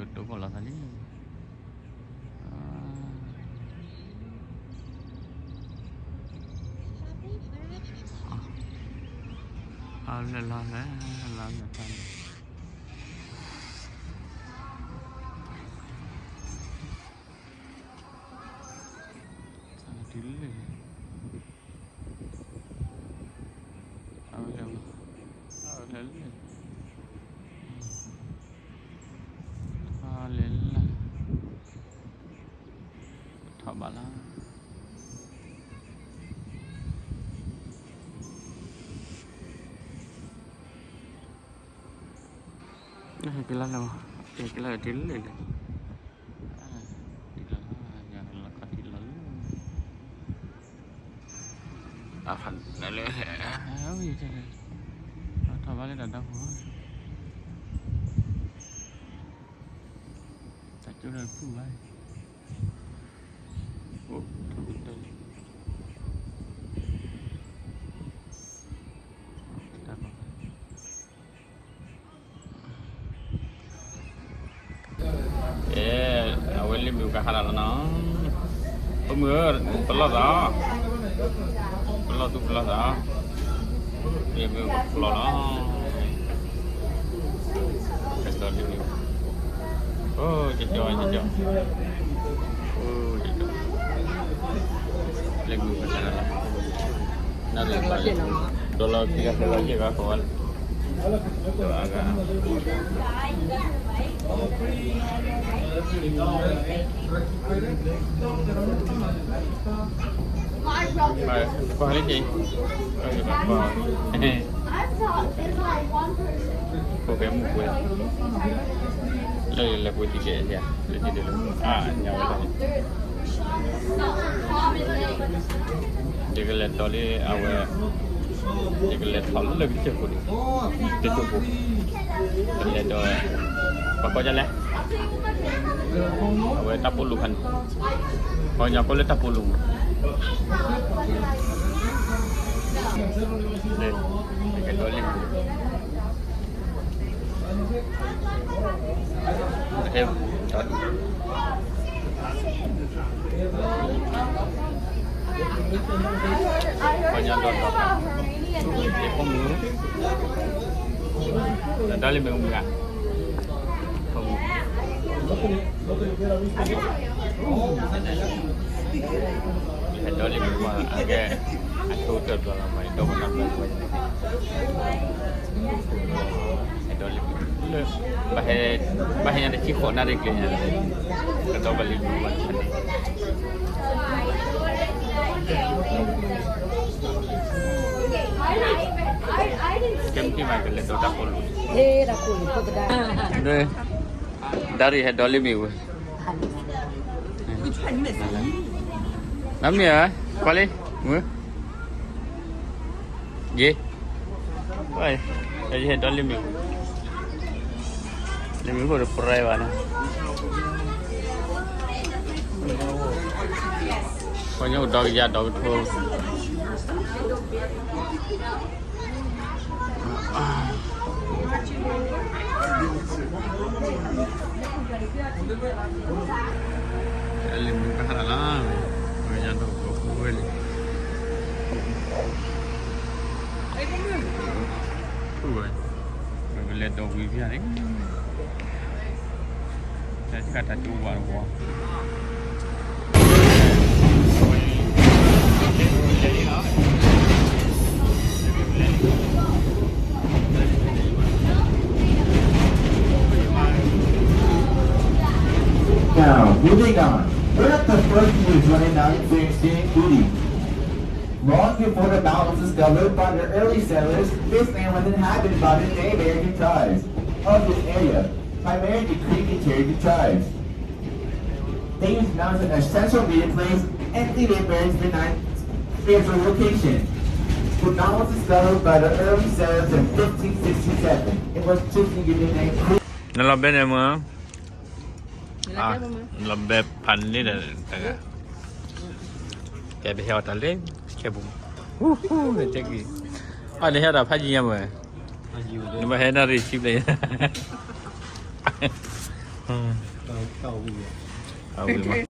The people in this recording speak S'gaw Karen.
ဒိကီၢ်လီၤသးလံ. အလၢလီၤလၢ လီၤလၢတၢ်လၢ တုၤလၢ အဝဲလဲၤ အဝဲလဲၤလၢ အလဲၤလၢ ထီၣ်ဘၣ်လၢ ကလၢလၢ ကလၢတုၤလၢ တုၤလၢ ညါလီၤခီတုၤလီၤလၢ အဖးနလၢ ထီၣ်ဘၣ်လၢတၢ်ဒီဖိ တၢ်ကၠိဒီးဖုၣ်ဘၣ် အိၣ်ထီၣ်ကတၢၢ် တၢ်ဘၣ် အဲ အဝဲလ့ၣ်မ့ၣ်အူကဟးတၢ်လီၤနီၤ, ပမုၢ်ဧၢ, ပလီၢ်သး, ပလီၢ်သူၣ်ပလီၢ်သး, လ့ၣ်မ့ၣ်အူပလီၢ်လီၤ, ကစီလ့ၣ်မ့ၣ်အူ, အိၣ်ကၠီကၠီ, အိၣ်ကၠီကၠီ, လ့ၣ်မ့ၣ်အူကဟးတၢ်လီၤ, နၣ်ရံၣ်ဘၣ်, ဒီးလီၤခံဂၤသၢဂၤယဲၢ်ဂၤဃီဝဲလၢ ပှၤလၢက့ၤ ပှၤ ပှၤ ပှၤမုၣ်ကွဲ လၢလဲၤကွဲတံၢ်ကဲဧါ, လၢတံၢ်ဒ်လၢ အါ ညါဝဲဒၣ် ယကလဲၤတီလၢအဝဲ, ယကလဲၤထီၣ်လၢကစၢၢ်ခိၣ်န့ၣ်, ကစၢၢ်ခိၣ်, ကလဲၤဒီး, ပှၤကိးဒ်လဲၣ်, အဝဲတၢ်ပိာ်လိၤခါန့ၣ်, ပှၤကညီကိးလၢတၢ်ပိာ်လိၤမး, လဲၤ, ယကတီလံ ပှၤညီဒီးဒီး, ယဖိမုၣ်, ဒီးလံမ့ၣ်အူမုၢ်ဂၤ, ဖိမုၣ် ဟဲဒီလံမ့ၣ်အူမး အကဲ, အဆိကတၢၢ်ဘျီလီၤမး ဒီကနၣ်ဘျီဝဲ, ဟဲဒီလံမ့ၣ်အူလၢ, ဘၣ်ဟဲ, ဘၣ်ဟဲညါတဆံဃိးနၣ်ရံၣ်ကျဲညါ, ကဒီဘၣ်လံမ့ၣ်အူမးတခါန့ၣ် ကဲမ့ၢ်က့ၤမးကလဲၤဒီတၢ်ဖိလိၤ, ဒီးရံၣ်ဟဲဒီလံမ့ၣ်အူဝဲ, နမ့ၢ်ဧါ, ကွၢ်လံ, မုၢ်, ယ့, ယဟဲဒီလံမ့ၣ်အူ, လံမ့ၣ်အူဖိတပြဲဘၣ်နီၤ, ပှၤညီအိၣ်ဒီကယၤဒီကထိ လံမ့ၣ်အူကဟးတၢ်လီၤ, ပှၤကညီဒီကထိဝဲလံ, ပကလဲၤဒီဝံၤဖဲန့ၣ် တၢ်ကၢ်တၢ်ကၠိဝါတဝါ Now, moving on. We're at the first Miss Running Out Thanksgiving Booty. Long before the mountain was discovered by the early settlers, this land was inhabited by the Native American tribes of this area, primarily the Creek and Cherokee tribes. They used mountains as a central meeting place and leading Americans midnight spiritual location. The mountain was discovered by the early settlers in fifteen sixty-seven. It was chosen to give the name Creek. နလီၤဘဲန့ၣ်မ့ၢ်, လီၤဘဲဖးန့ၣ်ဒီးတဂၤ, ကဲပဟဲအီၤတၢ်လၢ, ခဲပူၤ, ဟူဟူ, နတဲက့ၤ, အီၤနဟဲအီၤတၢ်ဖးယံၤညါမ့ၢ်, နဘၣ်ဟဲနၣ်ရံၣ်ဆံဘျဲၣ်ညါ အဝံၤမး